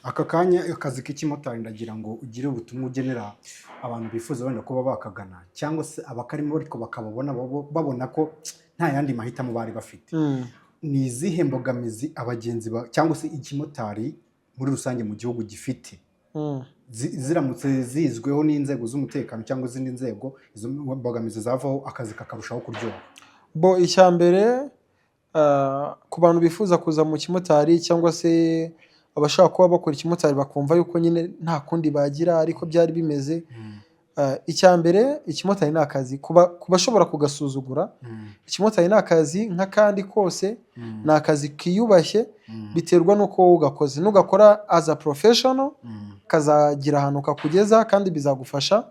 Aka kanya akazi k'ikimotari, ndagira ngo ugire ubutumwa ugenera abantu bifuza wenda kuba bakagana, cyangwa se abakarimo ariko bakababona babona ko nta yandi mahitamo bari bafite. Ni izihe mbogamizi abagenzi cyangwa se ikimotari muri rusange mu gihugu gifite? Ziramutse zizweho n'inzego z'umutekano cyangwa izindi nzego, izo mbogamizi zavaho, akazi kakarushaho kuryoha. Bo, icya mbere, ku bantu bifuza kuza mu kimotari cyangwa se abashaka kuba bakora ikimotari bakumva yuko nyine nta kundi bagira ariko byari bimeze, icya mbere, ikimotari ni akazi. Ku bashobora kugasuzugura, ikimotari ni akazi nk'akandi kose, ni akazi kiyubashye. Biterwa n'uko wowe ugakoze. Nugakora as a professional, kazagira ahantu kakugeza kandi bizagufasha,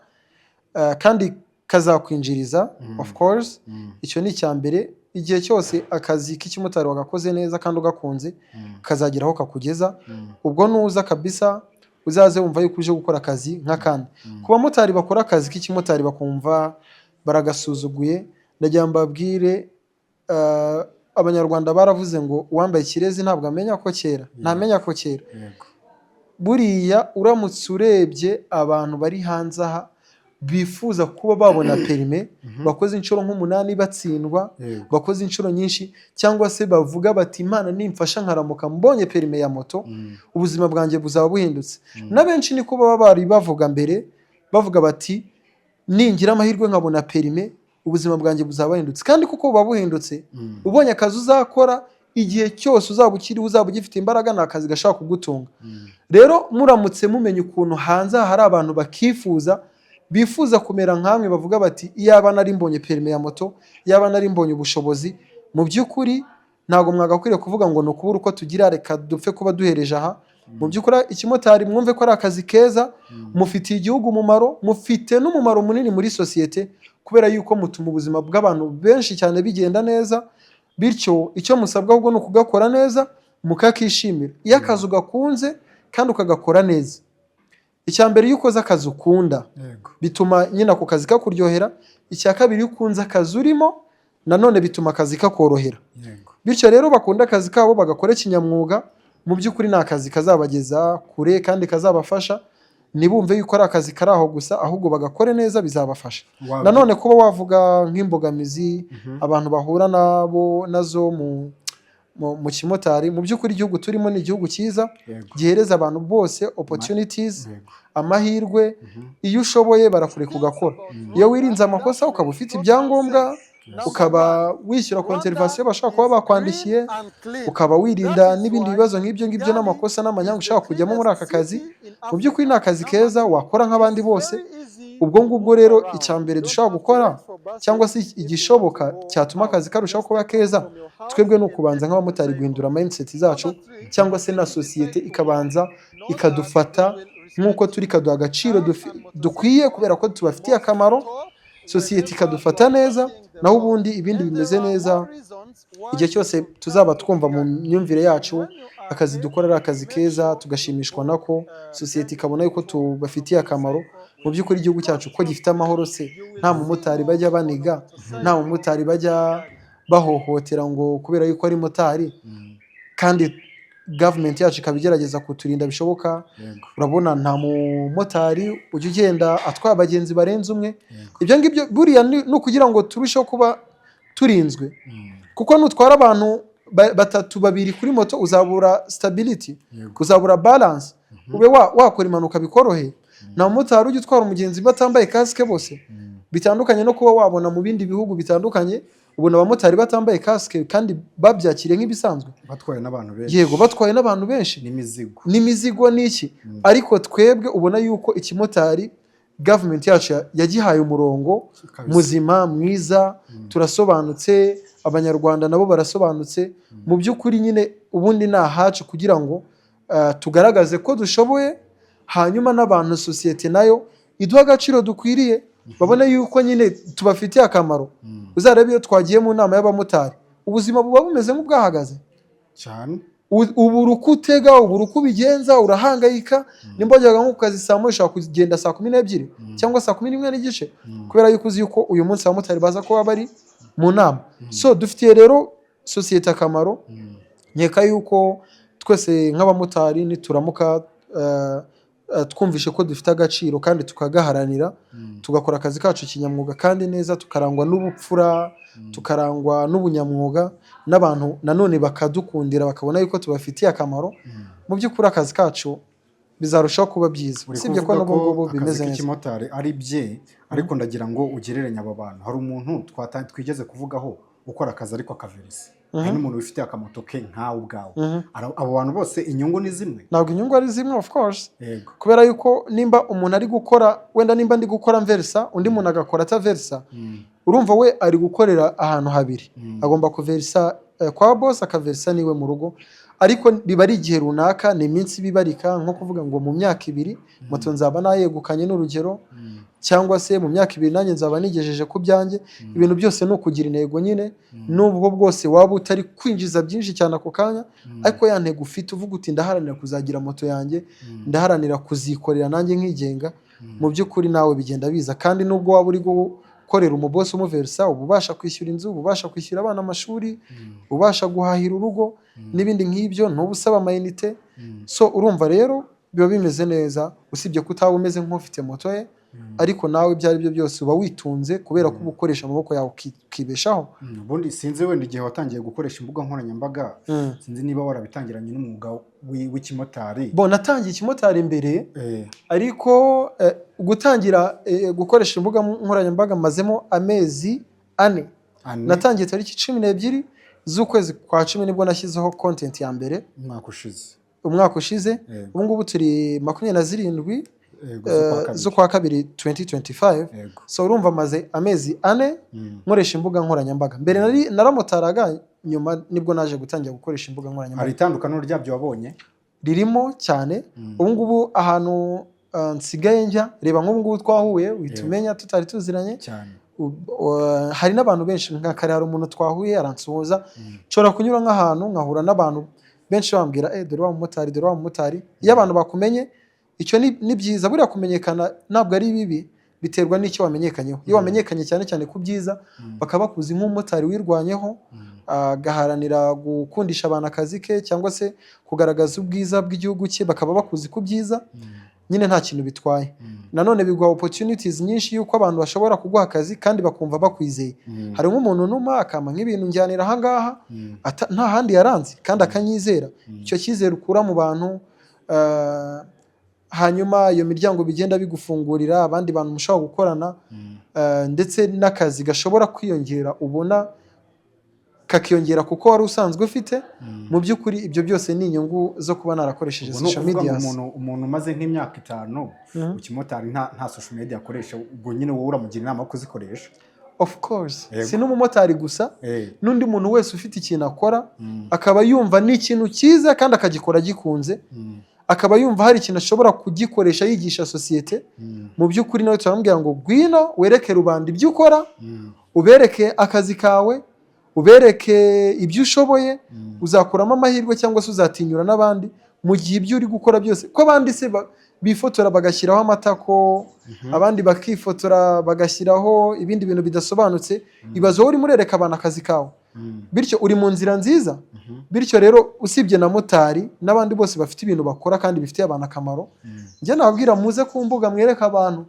kandi kazakwinjiriza, of course. Icyo ni icya mbere. Igihe cyose akazi k'ikimotari wagakoze neza kandi ugakunze, kazagira aho kakugeza. Ubwo nuza kabisa, uzaze wumva yuko uje gukora akazi nk'akandi. Ku bamotari bakora akazi k'ikimotari bakumva baragasuzuguye, ndagira ngo mbabwire, Abanyarwanda baravuze ngo uwambaye ikirezi ntabwo amenya ko cyera, ntamenya ko cyera. Buriya uramutse urebye abantu bari hanze aha bifuza kuba babona perime, bakoze inshuro nk'umunani batsindwa, bakoze inshuro nyinshi, cyangwa se bavuga bati: "Imana nimfasha nkaramuka mbonye perime ya moto, ubuzima bwanjye buzaba buhindutse." Na benshi niko baba bari bavuga mbere, bavuga bati: "Ningira amahirwe nkabona perime, ubuzima bwanjye buzaba buhindutse." Kandi kuko buba buhindutse, ubonye akazi uzakora igihe cyose uzaba ukiriho, uzaba ugifite imbaraga, ni akazi gashobora kugutunga. Rero muramutse mumenya ukuntu hanze aha hari abantu bakifuza, bifuza kumera nkamwe, bavuga bati: "Iyaba nari mbonye perime ya moto, iyaba nari mbonye ubushobozi." Mu by'ukuri ntabwo mwagakwiriye kuvuga ngo ni ukubura uko tugira, reka dupfe kuba duhereje aha. Mu by'ukuri ikimotari mwumve ko ari akazi keza, mufitiye igihugu umumaro, mufite n'umumaro munini muri sosiyete, kubera yuko mutuma ubuzima bw'abantu benshi cyane bigenda neza. Bityo icyo musabwa ahubwo ni ukugakora neza, mukakishimira. Iyo akazi ugakunze kandi ukagakora neza, icya mbere, iyo ukoze akazi ukunda, bituma nyine ako kazi kakuryohera. Icya kabiri, iyo ukunze akazi urimo, nanone bituma akazi kakorohera. Bityo rero bakunda akazi kabo, bagakora kinyamwuga. Mu by'ukuri ni akazi kazabageza kure kandi kazabafasha. Ntibumve yuko ari akazi kari aho gusa, ahubwo bagakore neza, bizabafasha. Nanone kuba wavuga nk'imbogamizi abantu bahura nabo nazo mu kimotari, mu by'ukuri igihugu turimo ni igihugu cyiza gihereza abantu bose opportunities, amahirwe. Iyo ushoboye barakureka ugakora, iyo wirinze amakosa, ukaba ufite ibyangombwa, ukaba wishyura contravention bashobora kuba bakwandikiye, ukaba wirinda n'ibindi bibazo nk'ibyo ngibyo n'amakosa n'amanyanga ushaka kujyamo muri aka kazi, mu by'ukuri ni akazi keza wakora nk'abandi bose. Ubwo ngubwo rero, icya mbere dushobora gukora cyangwa se igishoboka cyatuma akazi karushaho kuba keza, twebwe ni ukubanza nk'abamotari guhindura mindset zacu, cyangwa se na sosiyete ikabanza ikadufata nk'uko turi, ikaduha agaciro dukwiye kubera ko tubafitiye akamaro, sosiyete ikadufata neza. Naho ubundi ibindi bimeze neza. Igihe cyose tuzaba twumva mu myumvire yacu akazi dukora ari akazi keza, tugashimishwa nako, sosiyete ikabona yuko tubafitiye akamaro, mu by'ukuri igihugu cyacu ko gifite amahoro se, nta mumotari bajya baniga, nta mumotari bajya bahohotera ngo kubera yuko ari motari, kandi gavumenti yacu ikaba igerageza kuturinda bishoboka. Urabona nta mumotari ujya ugenda atwaye abagenzi barenze umwe. Ibyo ngibyo buriya ni ukugira ngo turusheho kuba turinzwe, kuko nutwara abantu batatu, babiri kuri moto, uzabura stability, uzabura balance, ube wakora impanuka bikoroheye. Nta mumotari ujya utwara umugenzi batambaye kasike bose. Bitandukanye no kuba wabona mu bindi bihugu bitandukanye, ubona abamotari batambaye kasike kandi babyakiriye nk'ibisanzwe. Batwaye n'abantu benshi. Yego, batwaye n'abantu benshi. N'imizigo. N'imizigo n'iki. Ariko twebwe ubona yuko ikimotari gavumenti yacu yagihaye umurongo muzima, mwiza. Turasobanutse, Abanyarwanda nabo barasobanutse. Mu by'ukuri nyine ubundi ni ahacu kugira ngo tugaragaze ko dushoboye, hanyuma n'abantu, sosiyete nayo iduha agaciro dukwiriye, babone yuko nyine tubafitiye akamaro. Uzarebe iyo twagiye mu nama y'abamotari, ubuzima buba bumeze nk'ubwahagaze. Cyane. Ubura uko utega, ubura uko ubigenza, urahangayika. Nimba wajyaga nko ku kazi saa 1, ushobora kugenda saa 12 cyangwa saa 11:30, kubera yuko uzi yuko uyu munsi abamotari baza kuba bari mu nama. So dufitiye rero sosiyete akamaro. Nkeka yuko twese nk'abamotari nituramuka twumvishe ko dufite agaciro kandi tukagaharanira, tugakora akazi kacu kinyamwuga kandi neza, tukarangwa n'ubupfura, tukarangwa n'ubunyamwuga, n'abantu nanone bakadukundira, bakabona yuko tubafitiye akamaro, mu by'ukuri akazi kacu bizarushaho kuba byiza. Uri Usibye ko kuvuga n'ubu ko ngubu akazi bimeze neza. k'ikimotari ari bye, ariko ndagira ngo ugereranye aba bantu. Hari umuntu twigeze kuvugaho ukora akazi ariko akaverisa, hari n'umuntu wifitiye akamoto ke nkawe ubwawe. Abo bantu bose inyungu ni zimwe? Ntabwo inyungu ari zimwe, of course, kubera yuko nimba umuntu ari gukora, wenda nimba ndi gukora mverisa, undi muntu agakora ataverisa, urumva we ari gukorera ahantu habiri. Agomba kuverisa kwa boss, akaverisa niwe mu rugo, ariko biba ari igihe runaka, ni iminsi ibibarika, nko kuvuga ngo mu myaka 2 moto nzaba nayegukanye, n'urugero, cyangwa se mu myaka 2 nanjye nzaba nigejeje ku byanjye. Ibintu byose ni ukugira intego nyine. Nubwo bwose waba utari kwinjiza byinshi cyane ako kanya, ariko ya ntego ufite uvuga uti: "Ndaharanira kuzagira moto yanjye, ndaharanira kuzikorera nanjye nkigenga," mu by'ukuri nawe bigenda biza. Kandi nubwo waba uri gukorera umubosi umuverisa, uba ubasha kwishyura inzu, uba ubasha kwishyura abana amashuri, ubasha guhahira urugo n'ibindi nk'ibyo, ntuba usaba amayinite. So urumva rero biba bimeze neza, usibye ko utaba umeze nk'ufite moto ye, ariko nawe ibyo ari byo byose uba witunze, kubera ko uba ukoresha amaboko yawe ukibeshaho. Ubundi sinzi wenda igihe watangiye gukoresha imbuga nkoranyambaga, sinzi niba warabitangiranye n'umwuga w'ikimotari. Bo, natangiye ikimotari imbere, ariko gutangira gukoresha imbuga nkoranyambaga mazemo amezi 4. 4. Natangiye tariki 12 z'ukwezi kwa 10, nibwo nashyizeho content ya mbere. Umwaka ushize. Umwaka ushize. Ubu ngubu turi 27 Z'ukwa kabiri. z'ukwa kabiri 2025. So urumva maze amezi 4 nkoresha imbuga nkoranyambaga. Mbere nari naramotaraga, nyuma nibwo naje gutangira gukoresha imbuga nkoranyambaga. Hari itandukaniro ryabyo wabonye? Ririmo cyane. Ubu ngubu ahantu nsigaye njya, reba nk'ubu ngubu twahuye uhita umenya tutari tuziranye. Hari n'abantu benshi, nka kare hari umuntu twahuye aransuhuza. Nshobora kunyura nk'ahantu nkahura n'abantu benshi bambwira: "Eh, dore wa mumotari, dore wa mumotari." Iyo abantu bakumenye, icyo ni byiza. Buriya kumenyekana ntabwo ari bibi, biterwa n'icyo wamenyekanyeho. Iyo wamenyekanye cyane cyane ku byiza, bakaba bakuzi nk'umumotari wirwanyeho, agaharanira gukundisha abantu akazi ke cyangwa se kugaragaza ubwiza bw'igihugu cye, bakaba bakuzi ku byiza nyine, nta kintu bitwaye. Nanone biguha opportunities nyinshi y'uko abantu bashobora kuguha akazi kandi bakumva bakwizeye. Hari nk'umuntu numa akampa nk'ibintu, njyanira ahangaha, nta handi yaranze, kandi akanyizera. Icyo cyizere ukura mu bantu, hanyuma iyo miryango bigenda bigufungurira, abandi bantu mushobora gukorana, ndetse n'akazi gashobora kwiyongera, ubona kakiyongera kuko wari usanzwe ufite. Mu by'ukuri ibyo byose ni inyungu zo kuba narakoresheje Ubwo ni social ukuvuga ngo media. umuntu umaze nk'imyaka 5 mu kimotari nta social media akoresha, ubwo nyine wowe uramugira inama yo kuzikoresha? Of course. Si n'umumotari gusa, n'undi muntu wese ufite ikintu akora, akaba yumva ni ikintu cyiza kandi akagikora gikunze, akaba yumva hari ikintu ashobora kugikoresha yigisha sosiyete, mu by'ukuri nawe turamubwira ngo: "Ngwino wereke rubanda ibyo ukora, ubereke akazi kawe, ubereke ibyo ushoboye." Uzakuramo amahirwe cyangwa se uzatinyura n'abandi mu gihe ibyo uri gukora byose, ko abandi se bifotora bagashyiraho amatako, abandi bakifotora bagashyiraho ibindi bintu bidasobanutse, ibaze wowe urimo urereka abantu akazi kawe. Bityo uri mu nzira nziza. Bityo rero usibye na motari, n'abandi bose bafite ibintu bakora kandi bifitiye abantu akamaro, njye nababwira: muze ku mbuga mwereke abantu.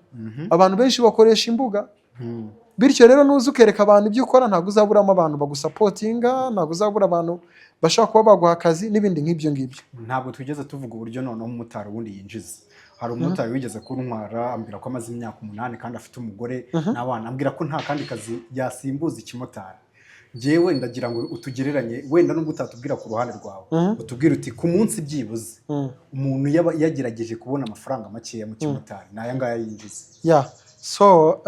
Abantu benshi bakoresha imbuga. Bityo rero nuza ukereka abantu ibyo ukora, ntabwo uzaburamo abantu bagusupportinga, ntabwo uzabura abantu bashobora kuba baguha akazi n'ibindi nk'ibyo ngibyo. Ntabwo twigeze tuvuga uburyo noneho umumotari ubundi yinjiza. Hari umumotari wigeze kuntwara, ambwira ko amaze imyaka 8 kandi afite umugore n'abana, ambwira ko nta kandi kazi yasimbuza ikimotari. Njyewe ndagira ngo utugereranye, wenda nubwo utatubwira ku ruhande rwawe, utubwire uti ku munsi byibuze umuntu yaba yagerageje kubona amafaranga makeya mu kimotari, ni aya ngaya yinjiza. Yeah, so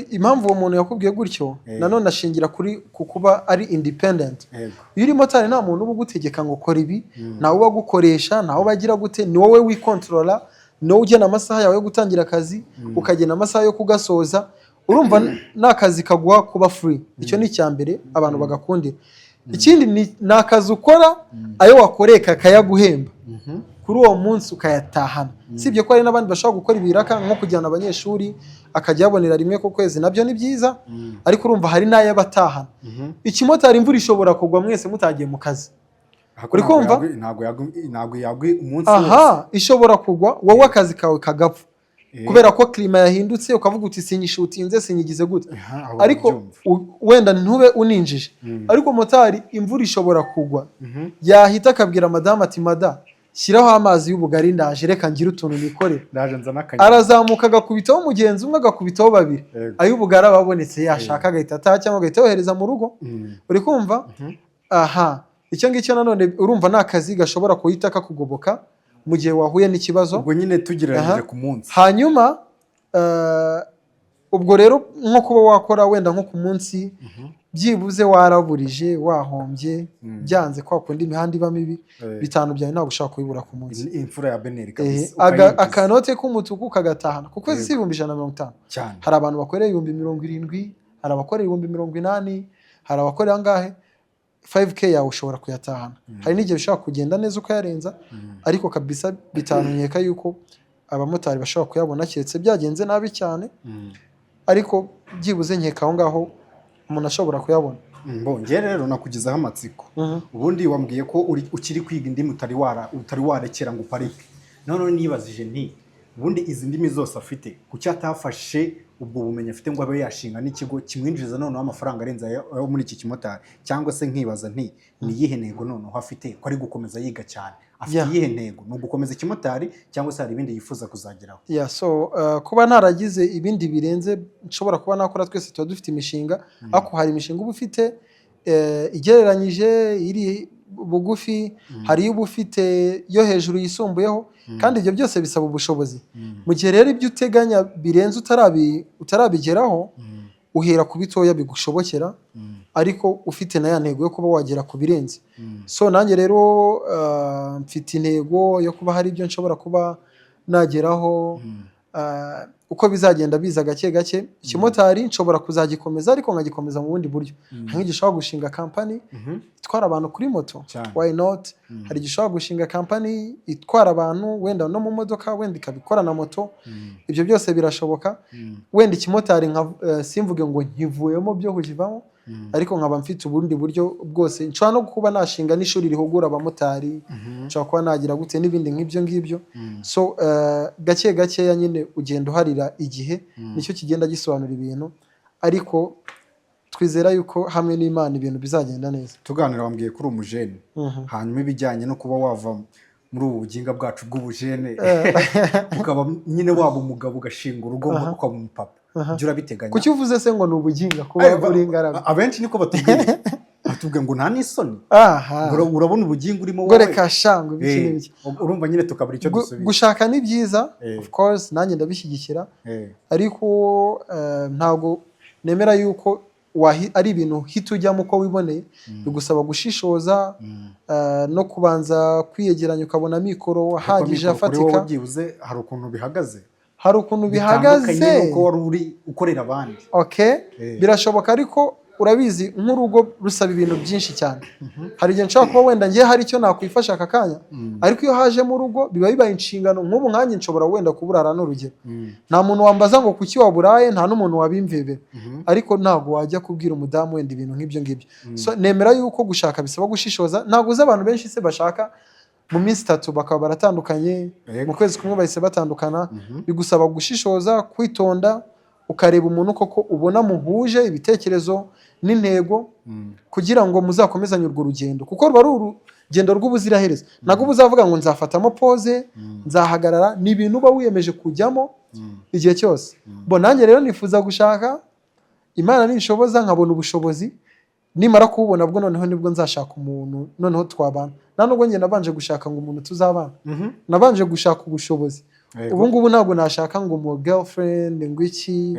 impamvu uwo muntu yakubwiye gutyo, nanone ashingira kuri ku kuba ari independent. Iyo uri motari, nta muntu uba ugutegeka ngo kora ibi, ntawe uba agukoresha, ntawe uba agira gute. Ni wowe wikontorora, ni wowe ugena amasaha yawe yo gutangira akazi, ukagena amasaha yo kugasoza. Urumva ni akazi kaguha kuba free. Icyo ni icya mbere abantu bagakundira. Ikindi ni akazi ukora, ayo wakoreye kakayaguhemba kuri uwo munsi, ukayatahana. Sibye ko hari n'abandi bashobora gukora ibiraka, nko kujyana abanyeshuri, akajya yabonera rimwe ku kwezi, nabyo ni byiza, ariko urumva hari n'ayo abatahana. Ikimotari, imvura ishobora kugwa mwese mutagiye mu kazi. Ariko Uri ntabwo kumva? Ntabwo yagwa umunsi wose. Aha ishobora kugwa, wowe akazi kawe kagapfa kubera ko climat yahindutse, ukavuga uti sinyishutinze, sinyigize gute. Aha, aho Ariko ndabyumva. Wenda ntube uninjije, ariko motari imvura ishobora kugwa, yahita akabwira madamu ati: "Mada, shyiraho amazi y'ubugari, ndaje, reka ngire utuntu nikorera." Ndaje nzana akanyama. Arazamuka agakubitaho umugenzi umwe, agakubitaho babiri, ay'ubugari aba abonetse, yashaka agahita ataha cyangwa agahita yohereza mu rugo. Uri kumva? Aha icyo ngicyo nanone urumva ni akazi gashobora guhita kakugoboka mu gihe wahuye n'ikibazo. Ubwo nyine tugereranyije ku munsi. Hanyuma ubwo rero nko kuba wakora wenda nko ku munsi, byibuze waraburije, wahombye, byanze, kwa kundi imihanda iba mibi, 5 byawe ntabwo ushobora kubibura ku munsi. Imfura ya Beneri kabisa, ukayinjiza. Akanote k'umutuku kagatahana ku kwezi, si 150,000? Cyane. Hari abantu bakorera 70,000, hari abakorera 80,000, hari abakorera angahe. 5K yawe ushobora kuyatahana. Hari n'igihe ushobora kugenda neza ukayarenza, ariko kabisa 5 nkeka yuko abamotari bashobora kuyabona, keretse byagenze nabi cyane, ariko byibuze nkeka aho ngaho umuntu ashobora kuyabona. Bo njye rero nakugezaho amatsiko. Ubundi wambwiye ko ukiri kwiga indimi, utari warekera ngo uparike. Noneho nibazije nti: ubundi izi ndimi zose afite, kuki atafashe ubwo bumenyi afite ngo abe yashinga n'ikigo kimwinjiriza noneho amafaranga arenze ayo muri iki kimotari? Cyangwa se nkibaza nti: ni iyihe ntego noneho afite, ko ari gukomeza yiga cyane? Afite iyihe ntego? Ni ugukomeza ikimotari cyangwa se hari ibindi yifuza kuzageraho? Yeah, so kuba ntaragize ibindi birenze nshobora kuba nakora, twese tuba dufite imishinga, ariko hari imishinga uba ufite igereranyije, iri bugufi, hari iyo uba ufite yo hejuru yisumbuyeho, kandi ibyo byose bisaba ubushobozi. Mu gihe rero ibyo uteganya birenze utarabigeraho, uhera ku bitoya bigushobokera, ariko ufite na ya ntego yo kuba wagera ku birenze. So nanjye rero mfite intego yo kuba hari ibyo nshobora kuba nageraho, uko bizagenda biza gake gake. Ikimotari nshobora kuzagikomeza, ariko nkagikomeza mu bundi buryo. Hari nk'igihe ushobora gushinga kampani itwara abantu kuri moto. Why not? Hari igihe ushobora gushinga kampani itwara abantu wenda no mu modoka, wenda ikaba ikora na moto. Ibyo byose birashoboka. Wenda ikimotari nka simvuge ngo nkivuyemo byo kukivamo, ariko nkaba mfite ubundi buryo bwose. Nshobora no kuba nashinga n'ishuri rihugura abamotari, nshobora kuba nagira gute n'ibindi nk'ibyo ngibyo. So gake gakeya nyine ugenda uharira igihe, nicyo kigenda gisobanura ibintu, ariko twizera yuko hamwe n'Imana ibintu bizagenda neza. Tuganira wambwiye ko uri umujene. Hanyuma ibijyanye no kuba wava muri ubu buginga bwacu bw'ubujene, ukaba nyine waba umugabo, ugashinga urugo, ukaba umupapa, ibyo urabiteganya? Kuki uvuze se ngo ni ubuginga kuba uri ingaragu? Abenshi niko batubwiye ngo nta n'isoni, Aha. ngo urabona ubugingo urimo Ngo wowe. reka sha, ngo ibiki n'ibiki. Urumva nyine tukabura icyo dusubiza. Gushaka ni byiza, of course nanjye ndabishyigikira, ariko ntabwo nemera yuko ari ibintu hita ujyamo uko wiboneye. Bigusaba gushishoza, no kubanza kwiyegeranya, ukabona amikoro Ariko ahagije, amikoro kuri wowe afatika. byibuze hari ukuntu bihagaze. Hari ukuntu Bitandukanye bihagaze. n'uko wari uri ukorera abandi. Okay, birashoboka, ariko urabizi nk'urugo rusaba ibintu byinshi cyane. Hari igihe nshobora kuba wenda ngiye hari icyo nakwifasha aka kanya, ariko iyo hajemo urugo biba bibaye inshingano. Nk'ubu nkanjye nshobora wenda kuburara, n'urugero, nta muntu wambaza ngo kuki waburaye, nta n'umuntu wabimvebera, ariko ntabwo wajya kubwira umudamu wenda ibintu nk'ibyo ngibyo. So nemera yuko gushaka bisaba gushishoza. Ntabwo uzi abantu benshi se bashaka mu minsi 3 bakaba baratandukanye, mu kwezi kumwe bahise batandukana? Bigusaba gushishoza, kwitonda, ukareba umuntu koko ubona muhuje ibitekerezo n'intego, kugira ngo muzakomezanye urwo rugendo, kuko ruba ari urugendo rw'ubuziraherezo. Ntabwo uba uzavuga ngo nzafatamo pause, nzahagarara. Ni ibintu uba wiyemeje kujyamo igihe cyose. Bo nanjye rero nifuza gushaka, Imana ninshoboza nkabona ubushobozi. Nimara kububona bwo noneho nibwo nzashaka umuntu noneho twabana. Nta nubwo njye nabanje gushaka ngo umuntu tuzabana, nabanje gushaka ubushobozi. Ubu ngubu ntabwo nashaka ngo umu girlfriend, ngo iki,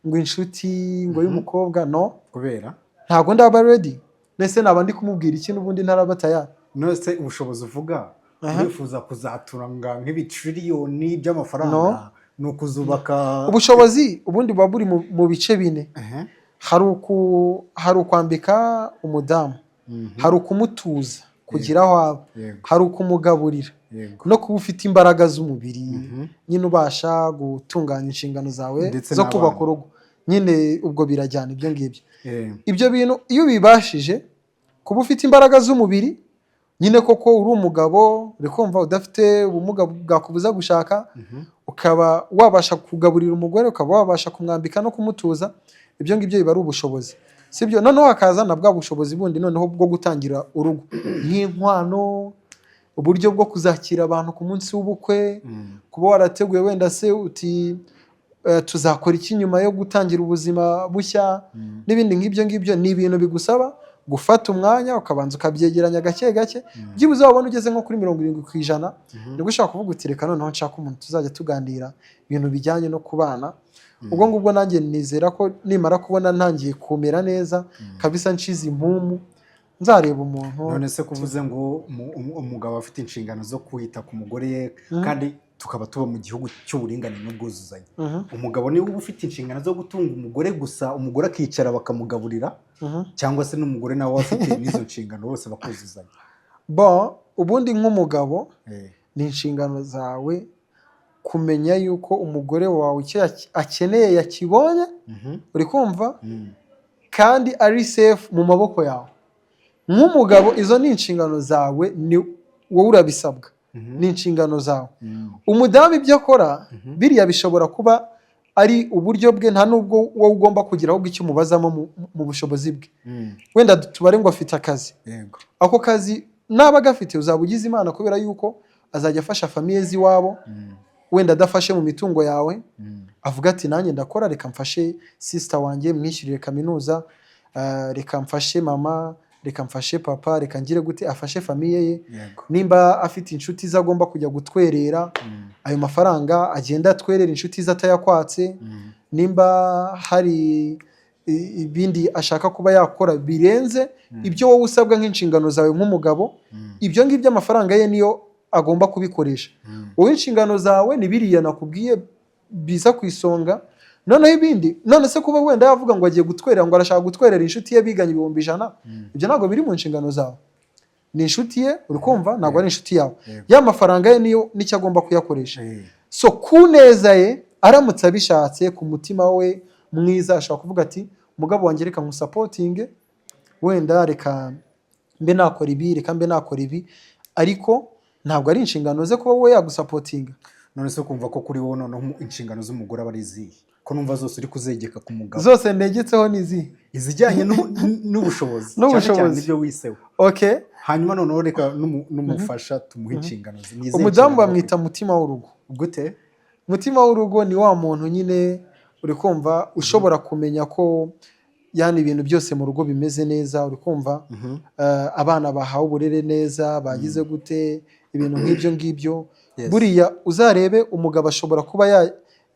ngo inshuti, ngo y'umukobwa, no. Kubera? Ntabwo ndaba ready. Mbese naba ndi kumubwira iki n'ubundi ntaraba tayari? None se ubushobozi uvuga, urifuza kuzaturanga nk'ibiciriyoni by'amafaranga? No. Ni ukuzubaka? Ubushobozi ubundi buba buri mu bice bine. Hari ukwambika umudamu, hari ukumutuza kugira aho aba, hari ukumugaburira, no kuba ufite imbaraga z'umubiri, nyine ubasha gutunganya inshingano zawe Ndetse zo n'abana. kubaka urugo. Nyine ubwo birajyana ibyo ngibyo. Ibyo bintu iyo ubibashije, kuba ufite imbaraga z'umubiri. Nyine koko uri umugabo, uri kumva, udafite ubumuga bwakubuza gushaka, ukaba wabasha kugaburira umugore, ukaba wabasha kumwambika no kumutuza, ibyo ngibyo biba ari ubushobozi, sibyo? Noneho hakaza na bwa bushobozi bundi noneho bwo gutangira urugo, nk'inkwano, uburyo bwo kuzakira abantu ku munsi w'ubukwe, kuba warateguye wenda se uti tuzakora iki nyuma yo gutangira ubuzima bushya, n'ibindi nk'ibyo ngibyo. Ni ibintu bigusaba gufata umwanya, ukabanza ukabyegeranya gake gake, byibuze wabona ugeze nko kuri 70%, nibwo ushobora kuvuga uti: "Reka noneho nshaka umuntu tuzajya tuganira ibintu bijyanye no kubana." Ubwo ngubwo nanjye nizera ko nimara kubona ntangiye kumera neza kabisa, nshize impumu, nzareba umuntu. None se kuvuze ngo umugabo afite inshingano zo kwita ku mugore ye, kandi tukaba tuba mu gihugu cy'uburinganire n'ubwuzuzanye, umugabo niwe uba ufite inshingano zo gutunga umugore gusa, umugore akicara bakamugaburira, cyangwa se n'umugore nawe afite n'izo nshingano, bose bakuzuzanya? Bon, ubundi nk'umugabo ni inshingano zawe kumenya yuko umugore wawe icyo akeneye yakibonye, uri kumva, kandi ari safe mu maboko yawe. Nk'umugabo izo ni inshingano zawe, ni wowe urabisabwa, ni inshingano zawe. Umudamu ibyo akora biriya bishobora kuba ari uburyo bwe, nta nubwo wowe ugomba kugira ahubwo icyo umubazamo mu bushobozi bwe. Wenda tubare ngo afite akazi, ako kazi naba agafite uzaba ugize Imana, kubera yuko azajya afasha famille z'iwabo, wenda adafashe mu mitungo yawe, avuga ati: "Nanjye ndakora, reka mfashe sister wanjye mwishyurire kaminuza, reka mfashe mama, reka mfashe papa, reka ngire gute," afashe famille ye. Nimba afite inshuti ze agomba kujya gutwerera, ayo mafaranga agenda atwerera inshuti ze atayakwatse. Nimba hari ibindi ashaka kuba yakora birenze ibyo wowe usabwa nk'inshingano zawe nk'umugabo, ibyo ngibyo amafaranga ye niyo agomba kubikoresha. Wowe inshingano zawe ni biriya nakubwiye biza ku isonga, noneho ibindi, none se kuba wenda yavuga ngo agiye gutwerera, ngo arashaka gutwerera inshuti ye biganye 100,000, ibyo ntabwo biri mu nshingano zawe. Ni inshuti ye, uri kumva, ntabwo ari inshuti yawe. Ya mafaranga ye niyo nicyo agomba kuyakoresha. So ku neza ye, aramutse abishatse ku mutima we mwiza, ashobora kuvuga ati: "Mugabo wanjye, reka nkusupportinge, wenda reka mbe nakora ibi, reka mbe nakora ibi," ariko ntabwo ari inshingano ze kuba we yagusupportinga. None se kumva ko kuri wowe noneho inshingano z'umugore aba ari izihe, ko numva zose uri kuzegeka ku mugabo? Zose ndegetseho ni izihe? Izijyanye n'ubushobozi cyane cyane, N'ubushobozi. nibyo wiseho. Hanyuma noneho reka n'umufasha tumuhe inshingano ze. Ni izihe Umudamu nshingano? bamwita mutima w'urugo. Gute? Mutima w'urugo ni wa muntu nyine, uri kumva, ushobora kumenya ko yani ibintu byose mu rugo bimeze neza, uri kumva, abana bahawe uburere neza, bagize gute, ibintu nk'ibyo ngibyo. Buriya uzarebe umugabo ashobora kuba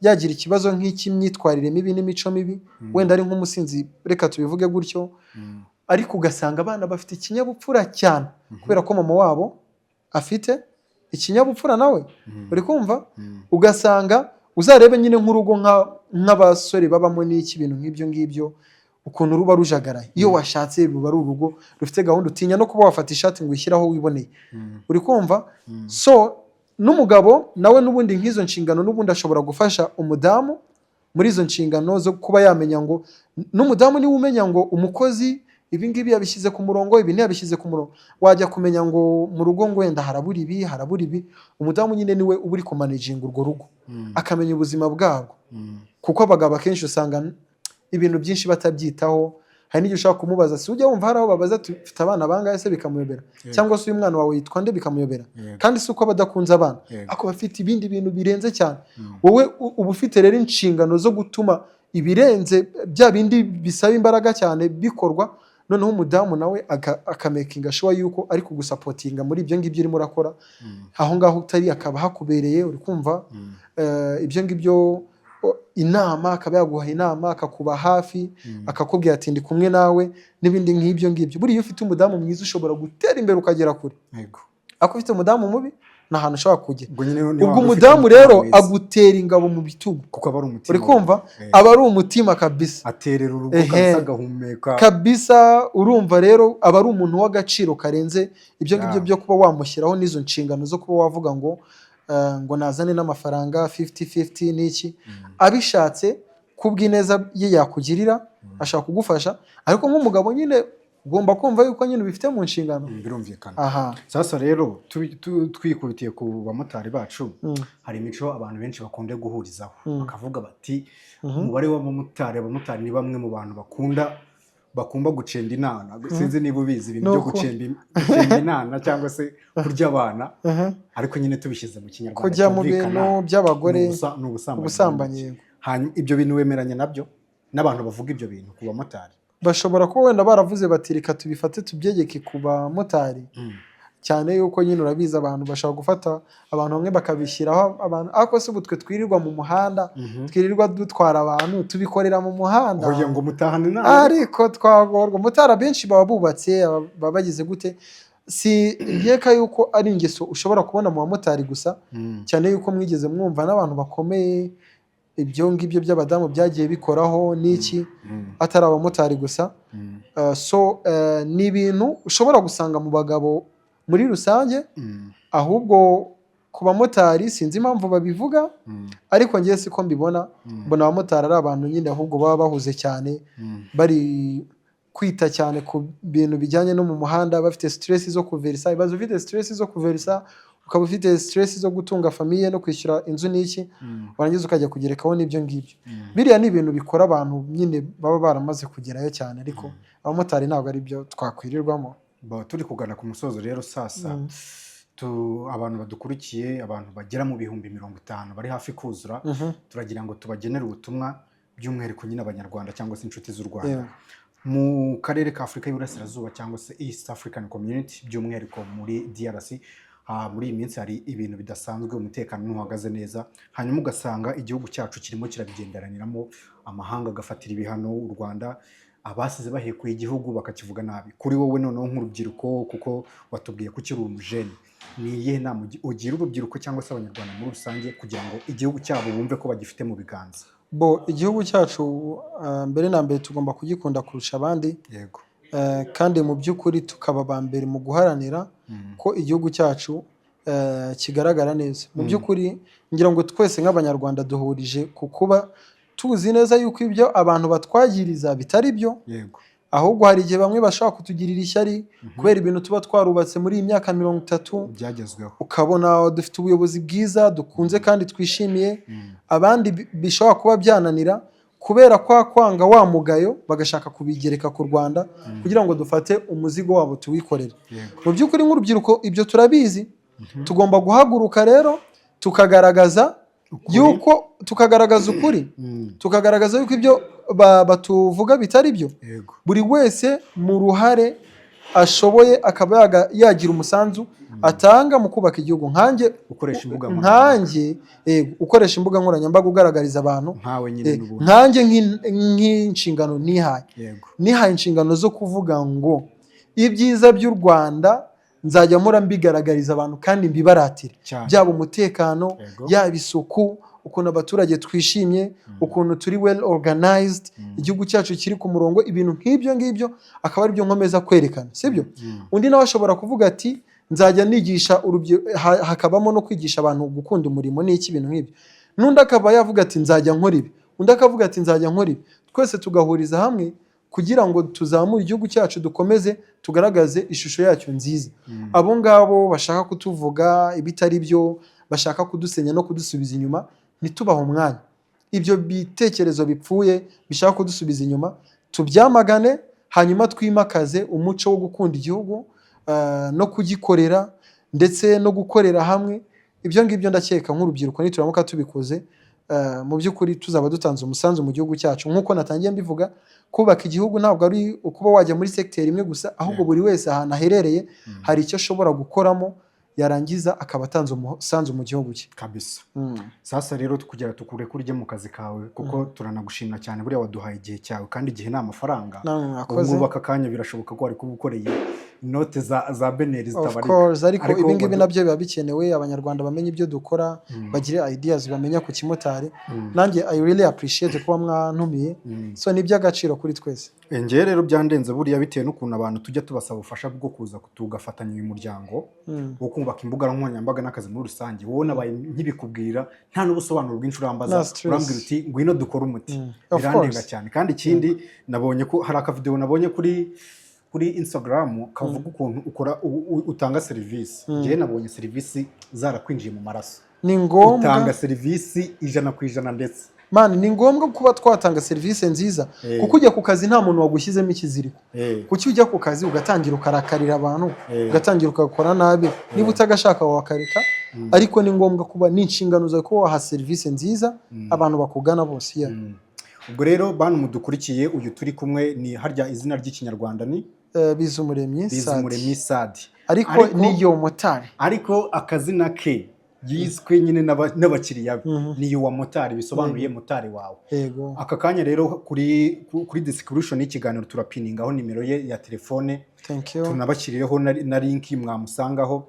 yagira ikibazo nk'icy'imyitwarire mibi n'imico mibi, wenda ari nk'umusinzi, reka tubivuge gutyo, ariko ugasanga abana bafite ikinyabupfura cyane kubera ko mama wabo afite ikinyabupfura nawe, uri kumva. Ugasanga uzarebe nyine nk'urugo nk'abasore babamo n'iki, ibintu nk'ibyo ngibyo, ukuntu ruba rujagaraye. Iyo washatse ruba ari urugo rufite gahunda, utinya no kuba wafata ishati ngo uyishyire aho wiboneye, uri kumva. So n'umugabo nawe n'ubundi nk'izo nshingano, n'ubundi ashobora gufasha umudamu muri izo nshingano zo kuba yamenya ngo, n'umudamu niwe umenya ngo umukozi ibi ngibi yabishyize ku murongo, ibi ntiyabishyize ku murongo. Wajya kumenya ngo mu rugo ngo wenda harabura ibi, harabura ibi, umudamu nyine niwe uba uri kumanaginga urwo rugo, akamenya ubuzima bwarwo, kuko abagabo akenshi usanga ibintu byinshi batabyitaho. Hari n'igihe ushobora kumubaza, si ujya wumva hari aho babaza ati: "Ufite abana bangahe se?" bikamuyobera, cyangwa se: "Uyu mwana wawe yitwa nde?" bikamuyobera. Kandi si uko aba adakunze abana, ariko bafite ibindi bintu birenze cyane. Wowe uba ufite rero inshingano zo gutuma ibirenze bya bindi bisaba imbaraga cyane bikorwa, noneho umudamu nawe akamakinga sure yuko ari kugusupportinga muri ibyo ngibyo urimo urakora, aho ngaho utari akaba hakubereye, uri kumva. Ibyo ngibyo, inama, akaba yaguha inama, akakuba hafi, akakubwira ati: "Ndi kumwe nawe," n'ibindi nk'ibyo ngibyo. Buriya iyo ufite umudamu mwiza ushobora gutera imbere ukagera kure, ariko ufite umudamu mubi nta hantu ushobora kugera. Ubwo nyine ni Ubwo wa wundi ufite umudamu umutima rero mwiza. agutera ingabo mu bitugu. Kuko aba ari umutima. Uri kumva, aba ari umutima kabisa. Aterera urugo kabisa, agahumeka. Kabisa. Urumva rero aba ari umuntu w'agaciro karenze ibyo ngibyo byo kuba wamushyiraho n'izo nshingano zo kuba wavuga ngo nazane n'amafaranga 50-50 n'iki. Abishatse kubw'ineza ye yakugirira, ashaka kugufasha, ariko nk'umugabo nyine Ugomba kumva yuko nyine ubifite mu nshingano. Birumvikana. Aha. Sasa rero twikubitiye ku bamotari bacu, hari imico abantu benshi bakunda guhurizaho, bakavuga bati umubare w'abamotari, abamotari ni bamwe mu bantu bakunda gucenda inana. Sinzi niba ubizi ibintu byo Nuko. gucenda inana cyangwa se kurya abana, ariko nyine tubishyize mu Kinyarwanda Kujya mu cyumvikana, bintu by'abagore. Ni ubusambanyi. Ubusambanyi, yego. Hanyuma ibyo bintu wemeranya nabyo, n'abantu bavuga ibyo bintu ku bamotari? Bashobora kuba wenda baravuze bati reka tubifate tubyegeke ku bamotari, cyane yuko nyine urabizi, abantu bashobora gufata abantu bamwe bakabishyiraho abantu. Ariko se ubu twe twirirwa mu muhanda, twirirwa dutwara abantu, tubikorera mu muhanda? Oya, ngo mutahane inama. Ariko twagorwa motari abenshi baba bubatse, baba bagize gute. Si nkeka yuko ari ingeso ushobora kubona mu bamotari gusa, cyane yuko mwigeze mwumva n'abantu bakomeye ibyo ngibyo by'abadamu byagiye bikoraho n'iki, atari abamotari gusa. So ni ibintu ushobora gusanga mu bagabo muri rusange. Ahubwo ku bamotari sinzi impamvu babivuga, ariko ngewe siko mbibona. Mbona abamotari ari abantu nyine ahubwo baba bahuze cyane, bari kwita cyane ku bintu bijyanye no mu muhanda, bafite stress zo kuverisa. Ibaze ufite stress zo kuverisa, ukaba ufite stress zo gutunga famille no kwishyura inzu n'iki, warangiza ukajya kugerekaho n'ibyo ngibyo. Biriya ni ibintu bikora abantu nyine baba baramaze kugerayo cyane, ariko abamotari ntabwo ari byo twakwirirwamo. Bo, turi kugana ku musozo rero sasa. Abantu badukurikiye, abantu bagera mu 50,000 bari hafi kuzura, turagira ngo tubagenere ubutumwa, by'umwihariko nyine Abanyarwanda cyangwa se inshuti z'u Rwanda mu karere ka Afurika y'Iburasirazuba cyangwa se East African Community, by'umwihariko muri DRC. Muri iyi minsi hari ibintu bidasanzwe, umutekano ntuhagaze neza, hanyuma ugasanga igihugu cyacu kirimo kirabigenderaniramo, amahanga agafatira ibihano u Rwanda, abasize bahekuye igihugu bakakivuga nabi. Kuri wowe noneho nk'urubyiruko, kuko watubwiye ko ukiri umujene, ni iyihe nama ugira urubyiruko cyangwa se Abanyarwanda muri rusange kugira ngo igihugu cyabo bumve ko bagifite mu biganza? Bo, igihugu cyacu, mbere na mbere tugomba kugikunda kurusha abandi. Kandi mu by'ukuri tukaba aba mbere mu guharanira ko igihugu cyacu kigaragara neza. Mu by'ukuri ngira ngo twese nk'Abanyarwanda duhurije ku kuba tuzi neza yuko ibyo abantu batwagiriza bitari byo, ahubwo hari igihe bamwe bashobora kutugirira ishyari kubera ibintu tuba twarubatse muri iyi myaka 30. Byagezweho. Ukabona dufite ubuyobozi bwiza dukunze kandi twishimiye, abandi bishobora kuba byananira kubera kwa kwanga wa mugayo, bagashaka kubigereka ku Rwanda kugira ngo dufate umuzigo wabo tuwikorere. Mu by'ukuri nk'urubyiruko ibyo turabizi, tugomba guhaguruka rero tukagaragaza Ukuri. yuko, tukagaragaza ukuri, tukagaragaza yuko ibyo batuvuga bitari byo. Buri wese mu ruhare ashoboye akaba yagira umusanzu atanga mu kubaka igihugu. Nkanjye Ukoresha imbuga nkoranyambaga. nkanjye, ukoresha imbuga nkoranyambaga ugaragariza abantu. Nkawe nyine n'ubundi. Nkanjye nk'inshingano nihaye, nihaye inshingano zo kuvuga ngo ibyiza by'u Rwanda nzajya mpora mbigaragariza abantu kandi mbibaratire, byaba umutekano, yaba isuku, ukuntu abaturage twishimye, ukuntu turi well organized, igihugu cyacu kiri ku murongo, ibintu nk'ibyo ngibyo akaba aribyo nkomeza kwerekana, sibyo? Undi nawe ashobora kuvuga ati nzajya nigisha urubyiruko, hakabamo no kwigisha abantu gukunda umurimo n'iki, ibintu nk'ibyo. N'undi akaba yavuga ati nzajya nkora ibi, undi akavuga ati nzajya nkora ibi, twese tugahuriza hamwe kugira ngo tuzamure igihugu cyacu, dukomeze tugaragaze ishusho yacyo nziza. Abo ngabo bashaka kutuvuga ibitari byo, bashaka kudusenya no kudusubiza inyuma, ntitubahe umwanya. Ibyo bitekerezo bipfuye bishaka kudusubiza inyuma tubyamagane, hanyuma twimakaze umuco wo gukunda igihugu, no kugikorera ndetse no gukorera hamwe. Ibyo ngibyo ndakeka nk'urubyiruko nituramuka tubikoze, mu by'ukuri tuzaba dutanze umusanzu mu gihugu cyacu. Nk'uko natangiye mbivuga, kubaka igihugu ntabwo ari ukuba wajya muri segiteri imwe gusa, ahubwo buri wese ahantu aherereye hari icyo ashobora gukoramo, yarangiza akaba atanze umusanzu mu gihugu cye. Kabisa. Sasa rero kugira tukurekure ujye mu kazi kawe, kuko turanagushimira cyane, buriya waduhaye igihe cyawe kandi igihe ni amafaranga. Namwe Ubu mwakoze. ngubu aka kanya birashoboka ko wari kuba ukoreye inote za BNR Of zitabarika. course, ariko Ariko ibi ngibi nabyo biba bikenewe, Abanyarwanda bamenye ibyo dukora, bagire ideas bamenya ku kimotari. Nanjye I really appreciate kuba mwantumiye, so ni iby'agaciro kuri twese. Njyewe rero byandenze buriya, bitewe n'ukuntu abantu tujya tubasaba ubufasha bwo kuza tugafatanya uyu muryango wo kubaka imbuga nkoranyambaga n'akazi muri rusange, wowe nabaye nkibikubwira nta n'ubusobanuro bwinshi urambaza. No stress. Urambwira uti ngwino dukore umuti. Of Birandenga course. cyane. Kandi ikindi nabonye ko hari akavideo nabonye kuri Kuri Instagram kavuga ukuntu ukora, utanga serivisi. Njyewe nabonye serivisi zarakwinjiye mu maraso. Ni ngombwa. Utanga serivisi 100% ndetse. Man, ni ngombwa kuba twatanga serivisi nziza, kuko ujya ku kazi nta muntu wagushyizemo ikiziriko. Kuki ujya ku kazi ugatangira ukarakarira abantu, ugatangira ugakora nabi? Niba utagashaka wakareka, ariko ni ngombwa kuba ni inshingano zawe kuba waha serivisi nziza abantu bakugana bose, yeah. Ubwo rero bantu mudukurikiye, uyu turi kumwe ni, harya izina ry'Ikinyarwanda ni? Bizumuremyi Sadi. Bizumuremyi Sadi. Ariko ni yo motari. Ariko akazina ke yiswe nyine n'abakiriya be ni Yuwa Motari, bisobanuye motari wawe. Yego. Aka kanya rero kuri description y'ikiganiro turapiningaho nimero ye ya telefone. Thank you. Tunabashyirireho na link mwamusangaho.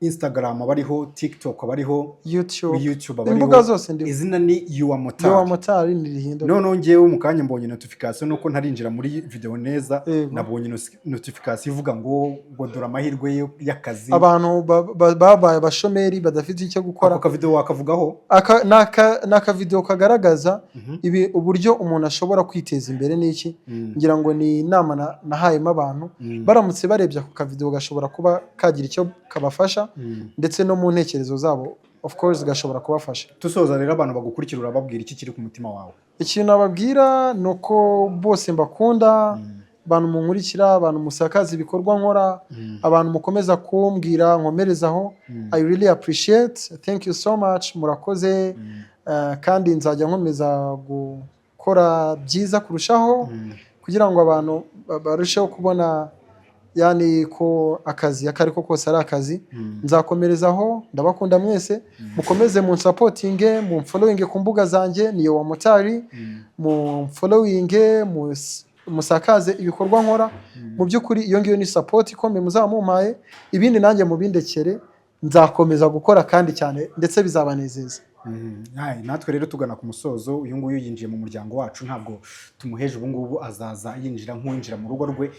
Instagram abariho, TikTok abariho, YouTube. YouTube abariho. Imbuga zose ndi Izina ni Yuwa Yo Motari. Motari ntirihinduka. Noneho ngewe mu kanya mbonye notification, nuko ntarinjira muri video neza, nabonye notification ivuga ngo dore amahirwe y'akazi. Abantu babaye abashomeri badafite icyo gukora. Ako kavideo wakavugaho? Aka ni akavideo kagaragaza ibi, uburyo umuntu ashobora kwiteza imbere n'iki. Ngira ngo ni inama nahayemo abantu. Baramutse barebye ako kavideo, gashobora kuba kagira icyo kabafasha, ndetse no mu ntekerezo zabo, of course, gashobora kubafasha. Dusoza rero, abantu bagukurikira urababwira iki kiri ku mutima wawe? Ikintu nababwira ni uko bose mbakunda, abantu munkurikira, abantu musakaza ibikorwa nkora, abantu mukomeza kumbwira nkomerezaho. I really appreciate, thank you so much, murakoze. Kandi nzajya nkomeza gukora byiza kurushaho kugira ngo abantu barusheho kubona yani ko akazi ako ariko kose ari akazi. Nzakomerezaho, ndabakunda mwese, mukomeze munsupportinge, mumfollowinge ku mbuga zanjye, niyo wa motari, mumfollowinge, musakaze ibikorwa nkora. Mu by'ukuri iyo ngiyo ni support ikomeye muzaba mumpaye. Ibindi nanjye mubindekere, nzakomeza gukora kandi cyane, ndetse bizabanezeza. Hai, natwe rero tugana ku musozo. Uyu nguyu yinjiye mu muryango wacu, ntabwo tumuheje. Ubu ngubu azaza yinjira nk'uwinjira mu rugo rwe,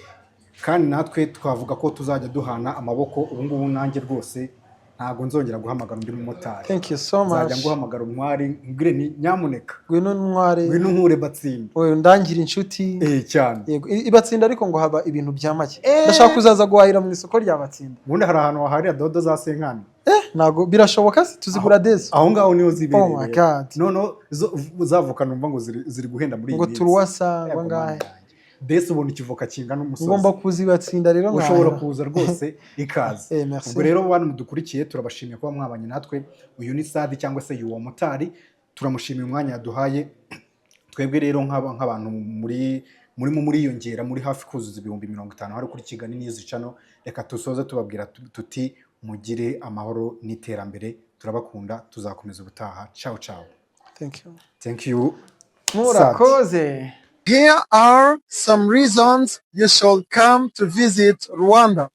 kandi natwe twavuga ko tuzajya duhana amaboko. Ubu ngubu nanjye rwose ntabwo nzongera guhamagara undi mumotari. Thank you so much. Nzajya nguhamagara umwari, mbwire ni nyamuneka Ngwino ntware. Ngwino nkure Batsinda. Oya, ndangire inshuti. Eh, cyane. Yego, i Batsinda ariko ngo haba ibintu bya make. Ndashaka kuzaza guhahira mu isoko rya Batsinda. Ubundi hari ahantu wahahirira dodo za senkani. Ntabwo birashoboka se? Tuzigura dezo. Aho ngaho niho zibereye. Oh my God. Noneho zavoka numva ngo ziri guhenda muri iyi Ngo minsi. turuwasa ngo Yego, angahe? Mana yanjye. Mbese ubona ikivoka kingana umusozi. Ngomba kuzibatsinda rero Ushobora nkahahira. kuza rwose, ikaze. Merci. Ubwo rero bantu mudukurikiye, turabashimiye kuba mwabanye natwe. Uyu ni Sadi cyangwa se Yuwa Motari, turamushimiye umwanya yaduhaye. Twebwe rero nk'abantu muri murimo muriyongera, muri hafi kuzuza 50,000 hari kuri Kigali News Channel, reka dusoze tubabwira tuti mugire amahoro n'iterambere. Turabakunda, tuzakomeza ubutaha. Ciao ciao. Thank you. Thank you. Murakoze. Here are some reasons you should come to visit Rwanda.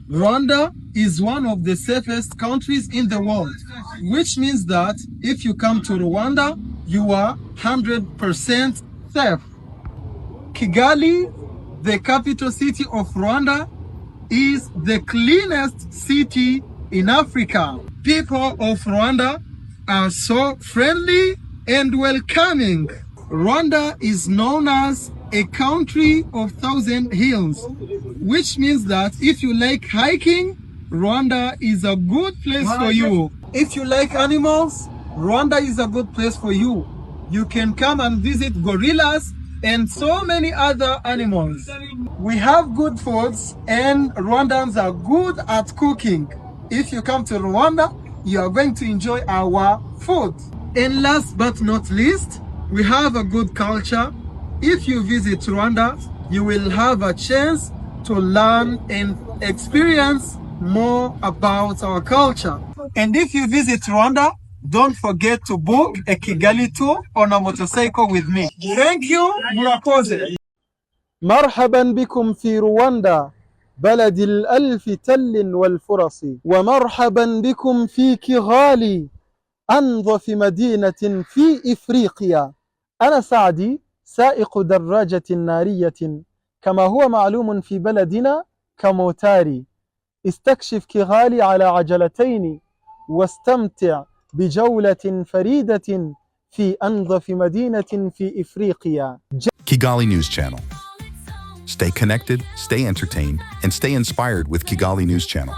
Rwanda is one of the safest countries in the world, which means that if you come to Rwanda, you are 100% safe. Kigali, the capital city of Rwanda, is the cleanest city in Africa. People of Rwanda are so friendly and welcoming. Rwanda is known as a country of thousand hills, which means that if you like hiking, Rwanda is a good place for you. If you like animals, Rwanda is a good place for you. You can come and visit gorillas and so many other animals. We have good foods and Rwandans are good at cooking. If you come to Rwanda, you are going to enjoy our food. And last but not least, we have a good culture. If you visit Rwanda, you will have a chance to learn and experience more about our culture. And if you visit Rwanda, don't forget to book a Kigali tour on a motorcycle with me. Thank you. Murakoze. مرحبا بكم في رواندا، بلد الألف تل والفرص، ومرحبا بكم في كيغالي، أنظف مدينة في إفريقيا. أنا سعدي، سائق دراجة نارية، كما هو معلوم في بلدنا كموتاري. استكشف كيغالي على عجلتين واستمتع بجولة فريدة. في أنظف مدينة في إفريقيا. Kigali News Channel. Stay connected, stay entertained, and stay inspired with Kigali News Channel.